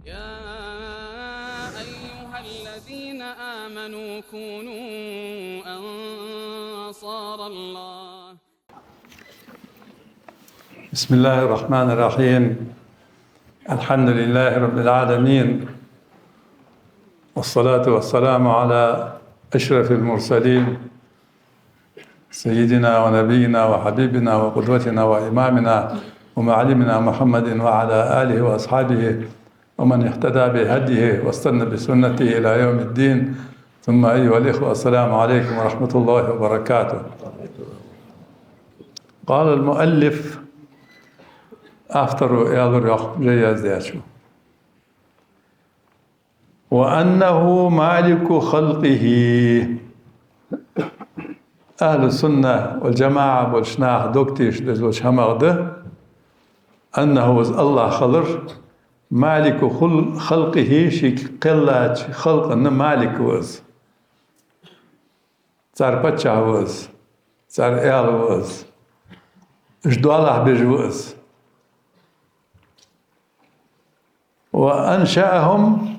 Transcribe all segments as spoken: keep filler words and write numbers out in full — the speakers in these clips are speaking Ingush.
يا أيها الذين آمنوا كونوا أنصار الله. بسم الله الرحمن الرحيم. الحمد لله رب العالمين. والصلاة والسلام على أشرف المرسلين سيدنا ونبينا وحبيبنا وقدوتنا وإمامنا ومعلمنا محمد وعلى آله وأصحابه ومن اهتدى بهديه واستن بسنته إلى يوم الدين. ثم أيها الإخوة، السلام عليكم ورحمة الله وبركاته. قال المؤلف, автора аьлар, йоах, жай яздаьчо: وأنه مالك خلقه. أهل السنة والجماعة болча наха дог тешаш долча хӀамах да, أنه, из АллахӀ хилар, مالك خل-, خلقه, ший кхеллача халкъа малик ва из. Цар паччахь ва из, цар аьла ва из, уж доалахьа беш ва из. وأنشأهم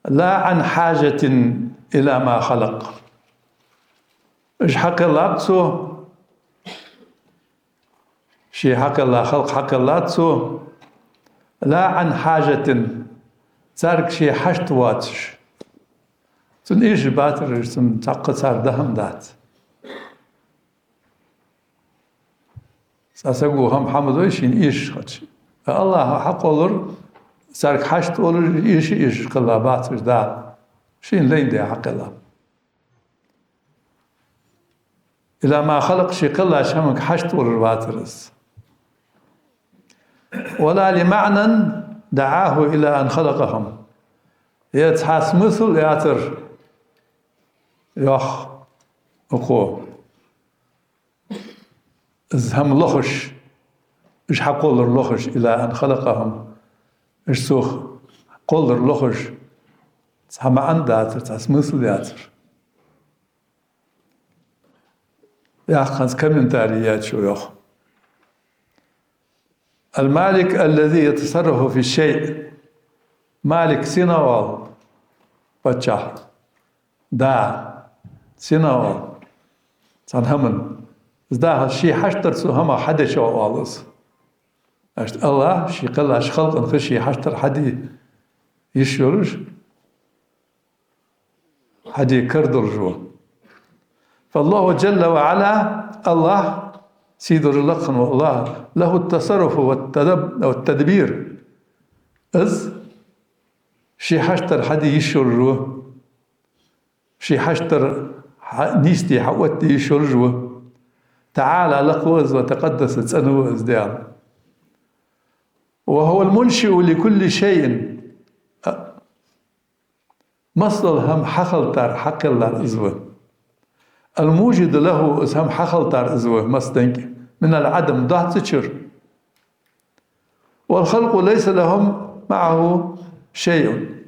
لا عن حاجة إلى ما خلق. Уж хьакхеллаб цо, ший хьакхелла халкъ хьакхеллад цо, لا عن حاجة, царга ше хьашт воацаш. Цунна эшаш бацар уж, цунна цхьаккха цар даха хӀама дац. Цхьа саго хӀама хьа ма дой шийна эшаш хилча. АллахӀа хьакхоллар, царга хьашт волаш, эша эшаш кхелла бацар Дала. Шийна лайна де хьакхелла. إلى ما خلق, ше кхеллача хӀаманга хьашт волаш вацар из. ولا لمعنى دعاه إلى أن خلقهم. Е цхьа смысл яцар, йоах укхо, из хӀама лохаш, уж хьакхоллар лохаш, إلى أن خلقهم, уж цо кхоллар лохаш, цхьа маӀан дацар, цхьа смысл яцар. Яхханца комментарий яьчо йоах: المالك الذي يتصرف في الشيء. Малик сенах оал? Паччахь. Да, сенах оал? Цхьан хӀаман. Из да хилча, ше хьаштдар цу хӀамах хьадечох оал из. Иштта АллахӀ ший кхеллача халкъа ше хьаштдар хьаде йиш йолаш, хьаде кара долаш ва. فالله جل وعلا, АллахӀ, сийдолаш лакха вола АллахӀ, له التصرف والتدب-, والتدبير. Из ший хьаштдар хьаде йиш йолаш ва. Ший хьаштдар хьа-, нийсде хьаотта йиш йолаш ва. تعالى, лакха ва из, وتقدس, цӀена ва из Даьла. وهو المنشئ لكل شيء. Массадола хӀама хьахилийтар, хьакхеллар из ва. الموجد له, из хӀама хьахилийтар из ва, массадола, من العدم, доацачура. والخلق ليس لهم معه شيء.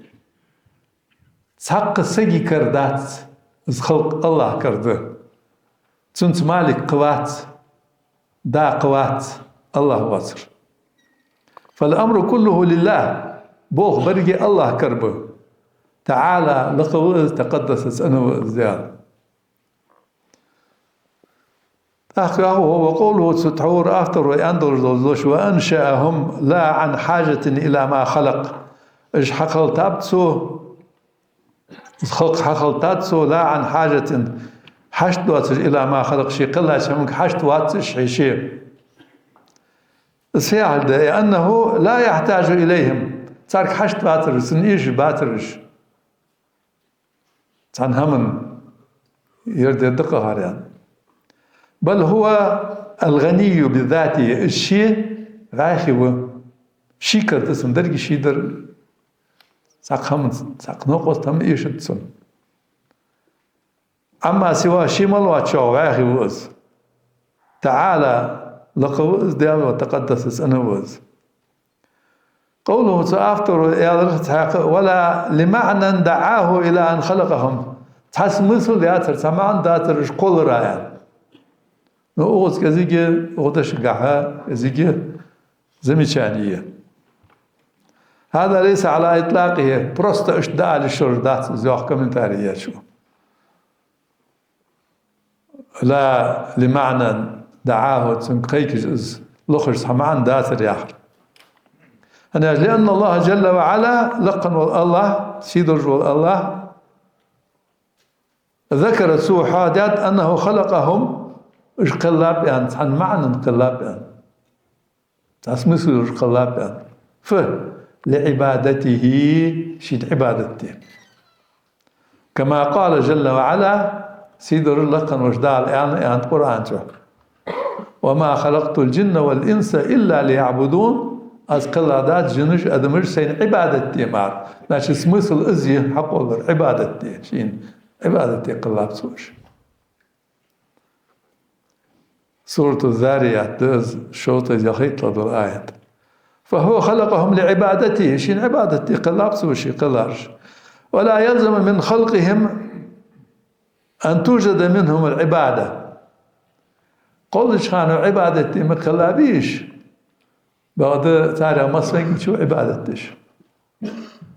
Цхьаккха сага кара дац из халкъ, АллахӀа кара да. Цунца малик кхы вац, да кхы вац, АллахӀ воацар. فالأمر كله لله, болх беррига АллахӀа кара ба. تعالى, лакха ва из, تقدس, цӀена ва из Даьла. ТӀаккха йоах: وقوله, цу тхьовра автора аьнна долаш дола дош: وأنشأهم لا عن حاجة إلى ما خلق. Уж хьакхеллийтаб цо, из халкъ хьакхеллийтад цо, لا عن حاجة, хьашт доацаш, إلى ما خلق, ше кхеллача хӀаманга хьашт вац уж ше. Из фу яхилга да? أنه لا يحتاج إليهم. Царга хьашт вацар уж, цунна эшаш бацар уж. Цхьан хӀаман ер дер да-кх хӀара аьнна. بل هو الغني بذاته, из ше вӀаьхий ва. Ший кара да цун деррига, ший дар, цхьаккха хӀаман, цхьаккха новкъост хӀама эшац цунна. عما سواه, ше мел воацачох вӀаьхий ва из. تعالى, лакха ва из Даьла, وتقدس, цӀена ва из. قوله, цу автора аьлар цхьаькха: ولا لمعنى دعاه إلى أن خلقهم. Цхьа смысл яцар, цхьа маӀан дацар уж кхоллара аьнна. Ну, укхаза кӀезига, укх дешагахьа кӀезига замечани я. هذا ليس على إطلاقه, просто иштта да аьле шоаш дац из, йоах комментарий ечо. لا لمعنى دعاه, цунга кхайкаш из лохаш цхьа маӀан дацар яхар. ХӀана аьлча, لأن الله جل وعلا, лакха вола АллахӀ, сийдолаш вола АллахӀ, ذكر, цо хьоахадаьд, أنه خلقهم, уж кхеллаб аьнна, цхьан маӀанна кхеллаб аьнна. Цхьа смысл уж кхеллаб аьнна. Фу? لعبادته, шийна Ӏибадат де. كما قال جل وعلا, сийдолаш лакха волча Дала аьнна, аьннад Къуръан чу: وما خلقت الجن والإنس إلا ليعبدون, аз кхелла дац жинаш а адамаш а сайна Ӏибадат де мара. Значит, смысл из я хьакхоллар, Ӏибадат де, шийна Ӏибадат де кхеллаб цо уж. Сурату Заррият да из, шовзткъеи ялхайттлагӀа дола аят. فهو خلقهم لعبادته, шийна Ӏибадат де кхеллаб цо уж, ший кхеллараш. ولا يلزم من خلقهم أن توجد منهم العبادة. Кхоллача хана Ӏибадат де ма кхеллабий уж, бакъда царех массанега чу Ӏибадат деш.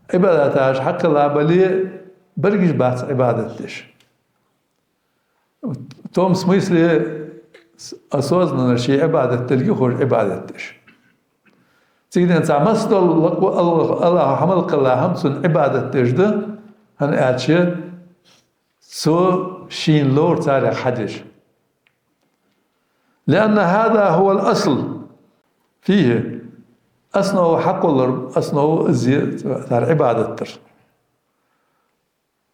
Ӏибадаташ хьакхелла бале, берригаш бац Ӏибадат деш. В том смысле, с-, осознанно ший Ӏибадат дилга ховш Ӏибадат деш. Цига денз цхьа массадола лакха, АллахӀ, АллахӀа хьа мел кхелла хӀама цунна Ӏибадат деш да, хӀана аьлча цо шийна ловр царех хьадеш. لأن هذا هو الأصل فيه. Основа хьакхоллар, основа из я цар Ӏибадат дар.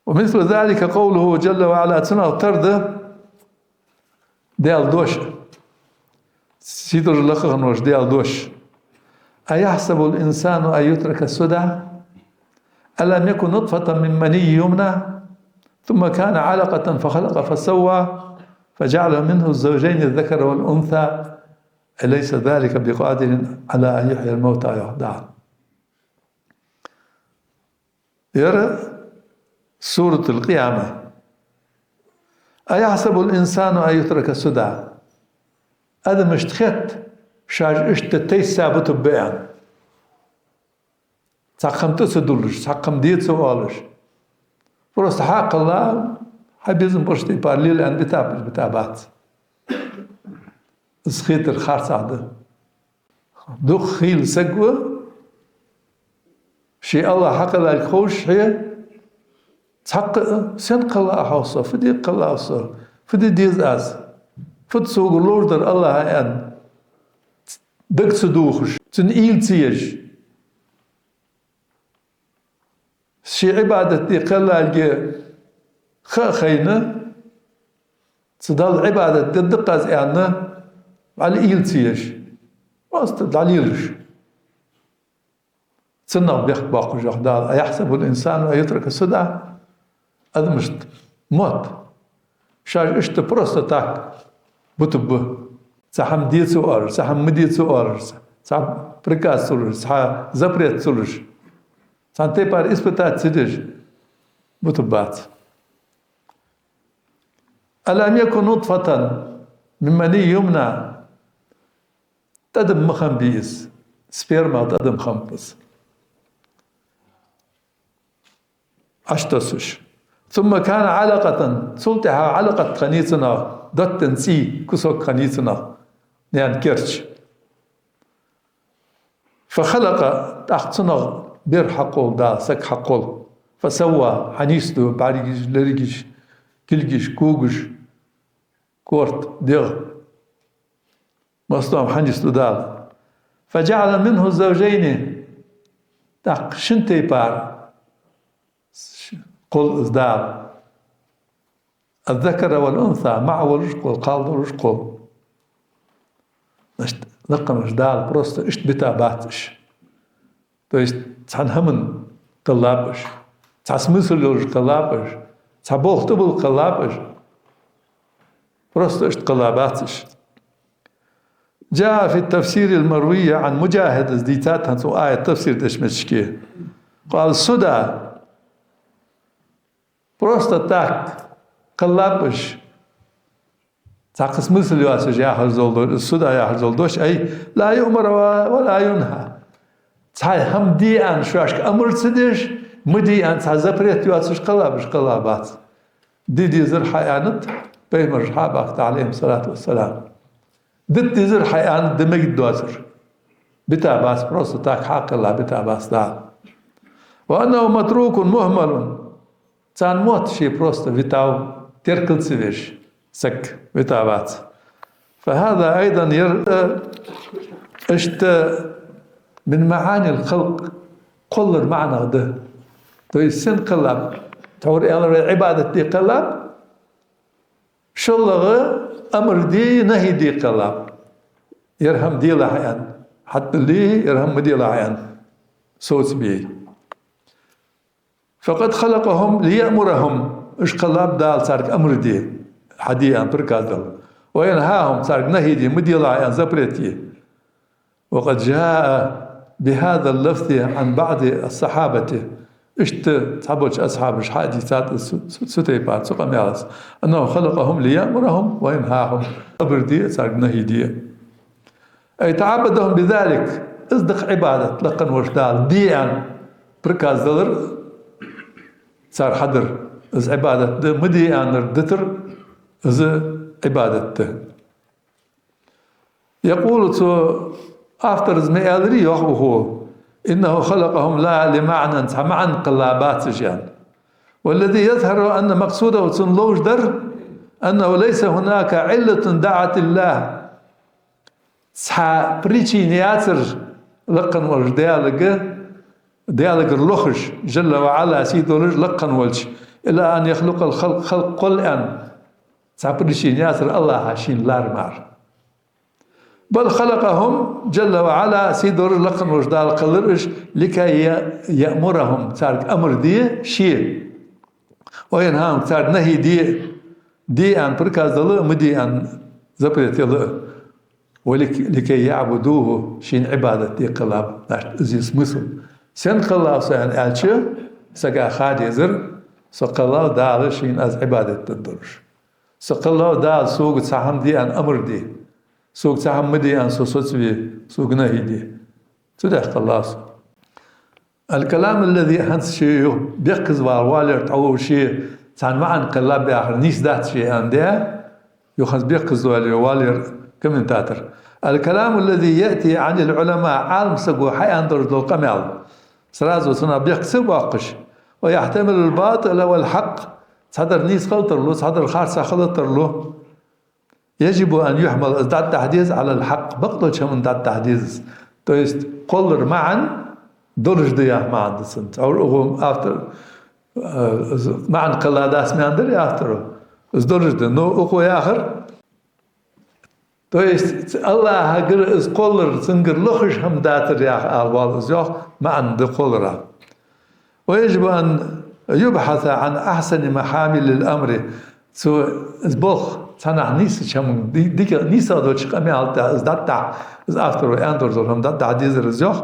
ومثل ذلك قوله جل وعلا, цунах тара да Даьла дош. Сийдолаш лакха волча Даьла дош. أيحسب الإنسان أن يترك سدى؟ ألم يك نطفة من مني يمنى ثم كان علقة فخلق فسوى فجعل منه الزوجين الذكر والأنثى أليس ذلك بقادر على أن يحيي الموتى, йоах Дала. Ер Суратул Къияма. أيحسب الإنسان أن يترك سدى؟ Адамашта хет, шоаш иштта тайса бутаргба аьнна. Цхьаккха хӀама тӀа ца дуллаш, цхьаккха хӀама де ца оалаш. Просто хьакхелла, хьай безам беш тайпара лела аьнна бита, бита бац. Из хетар харцахьа да. Дукха хийла саг ва, ший АллахӀ хьакхеллалга ховш хье, цхьаккха а, сенна кхеллав хьогӀ со, фу де кхеллав со, фу де деза аз, фуд сога ловш дар АллахӀа аьнна, дага ца дохаш, цунна уйла ца еш. Ший Ӏибадат де кхеллалга ха а хайна, цу Далла Ӏибадат дергда-кх аз аьнна, вӀалла уйла ца еш, просто дӀалелаш. Цунах бехк боаккхаш, йоах Дала: أيحسب الإنسان أن يترك سدى؟ Адамашта мотт, шоаш иштта просто так бутаргба. Цхьа хӀама де ца оалаш, цхьа хӀама ма де ца оалаш, цхьа приказ ца луш, цхьа запрет ца луш, цхьан тайпара испытать ца деш, бутаргбац. ألم يك نطفة من مني يمنى. ТӀадам ма хиннабий из, спермах тӀадам хиннаб из. Ӏаш тосуш. ثم كان علقة, цул тӀехьагӀа Ӏалакъат хиннай цунах, доттан цӀий, кусок хиннай цунах, наьна керча. فخلق, тӀаккха цунах бер хьакхолл Дала, саг хьакхолл. فسوى, хьанийсду бӀаргаш, лергаш, кулгаш, когаш, корта, дегӀ. Массадола хӀама хьанийсду Дала. فجعل منه الزوجين, тӀаккха шин тайпара кхолл из Дала. الذكر والأنثى, маӀа волаш кхолл, кхалла долаш кхолл. Значит, лакха волча Дала просто иштта бита бац уж. То есть цхьан хӀаман кхеллаб уж, цхьа смысл йолаш кхеллаб уж, цхьа болх тӀабилла кхеллаб уж. Просто иштта кхеллабац уж. جاء في التفسير المروي عن مجاهد, из дийцад хӀанз укх аята тафсир деча метте. قال: سدى, просто так кхеллаб уж. Цхьаккха смысл йоацаш яхаш дола дош, из суда яхаш дола дош, أي لا يؤمر ولا ينهى. Цхьа хӀама де аьнна шоашка амар ца деш, ма де аьнна цхьа запрет йоацаш кхеллаб уж, кхеллабац. Де дезар хьааьннад, пайхамара хьабахкад, Ӏалайхи ссалату вассалам. Дита дезар хьааьннад, де мегаргдоацар. Битабац, просто так хьакхелла битабац Дала. وأنه متروك مهمل. Царна мотт ше просто витав, теркал ца веш саг витавац. فهذا أيضا ير-، э, иштта من معاني الخلق, кхоллара маӀанех да. То есть сенна кхеллаб? Тхьовра аьлар вай, Ӏибадат де кхеллаб, шоллагӀа амар де, нахӀи де кхеллаб. Ер хӀама делахь аьнна хьатӀадале, ер хӀама ма делахь аьнна совцабе. فقد خلقهم ليأمرهم, уж кхеллаб Дала царга амар де, хьаде аьнна приказ дала. وينهاهم, царга нахӀи де, ма делахь аьнна запрет е. وقد جاء بهذا اللفظ عن بعض الصحابة. Иштта цхьаболча асхьабаша хьадийцад цу, цу, цу тайпара, цу къамаьлаца. أنه خلقهم ليأمرهم وينهاهم. Амар де, царга нахӀи де. أي تعبدهم بذلك, из да-кх Ӏибадат, лакха волча Дала де аьнна приказ далар цар хьадар. Из Ӏибадат да, ма де аьннар дитар, из Ӏибадат да. يقول, цу автора из ма аьларий, йоах укхо: إنه خلقهم لا لمعنى, цхьа маӀан кхеллабац уж аьнна. والذي يظهر أن مقصوده, цун ловш дар, أنه ليس هناك علة دعت الله. Цхьа причина яцар лакха волча Даьлага, Даьлагара лохаш, جل وعلا, сийдолаш лакха волча, إلى أن يخلق الخلق, халкъ кхолла аьнна, цхьа причина яцар АллахӀа шийна лар мара. بل خلقهم جل وعلا, сийдолаш лакха волча Дала кхеллар уж, لكي ي-, يأمرهم, царга амар де ше, وينهاهم, царга нахӀи де, де аьнна приказ дала, ма де аьнна запрет яла. ولك-, لكي يعبدوه, шийна Ӏибадат де кхеллаб, значит, из я смысл. Сенна кхеллав со аьнна аьлча, сага ха дезар, со кхеллав Дала шийна аз Ӏибадат дергдолаш. Со кхеллав Дала сога цхьа хӀама де аьнна амар де, сога цхьа хӀама ма де аьнна со соцаве, сога нахӀи де. Цудухьа кхеллав со. الكلام الذي, хӀанз ше юха бехказа вала воаллар, тхьовра ше цхьан маӀан кхеллаб яхар нийса дац ше аьнна де, юха хӀанз бехказа вала воаллар комментатор. الكلام الذي يأتي عن العلماء, Ӏалам саго хьааьнна долаш дола къамаьл, сразу цунах бехк ца боаккхаш, ويحتمل الباطل والحق, цхьадар нийса хила тарлу, цхьадар харцахьа хила тарлу. يجب أن يحمل, из дӀатӀадахьа деза, على الحق, бакъдолча хӀаман дӀатӀадахьа деза из. То есть кхоллара маӀан долаш да яха маӀан да цун. Тхьовра укхо автор, э, из маӀан кхелла дац ма аьннадарий авторо, из долаш да. Но укхо яхар, то есть АллахӀагара из кхоллар, цунгара лохаш хӀама дацар яха ала воалл из, йоах, маӀан да кхоллара. ويجب أن يبحث عن أحسن محامل الأمر. Цу, из болх цхьаннахьа нийсача хӀаман, ди-, дика, нийса долча къамаьла тӀа из дӀатӀадахьа, из авторо аьнна долаш дола хӀама дӀатӀадахьа дезар из, йоах.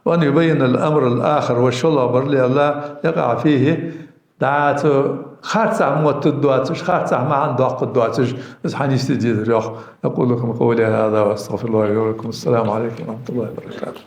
وأن يبين الأمر الآخر, ва шоллагӀбар, لئلا يقع فيه, дӀа цу харцахьа мотт доацаш, харцахьа маӀан доаккхаргдоацаш, из хьанийсде дезар, йоах. أقول لكم قولي هذا وأستغفر الله لي ولكم. السلام عليكم ورحمة الله وبركاته.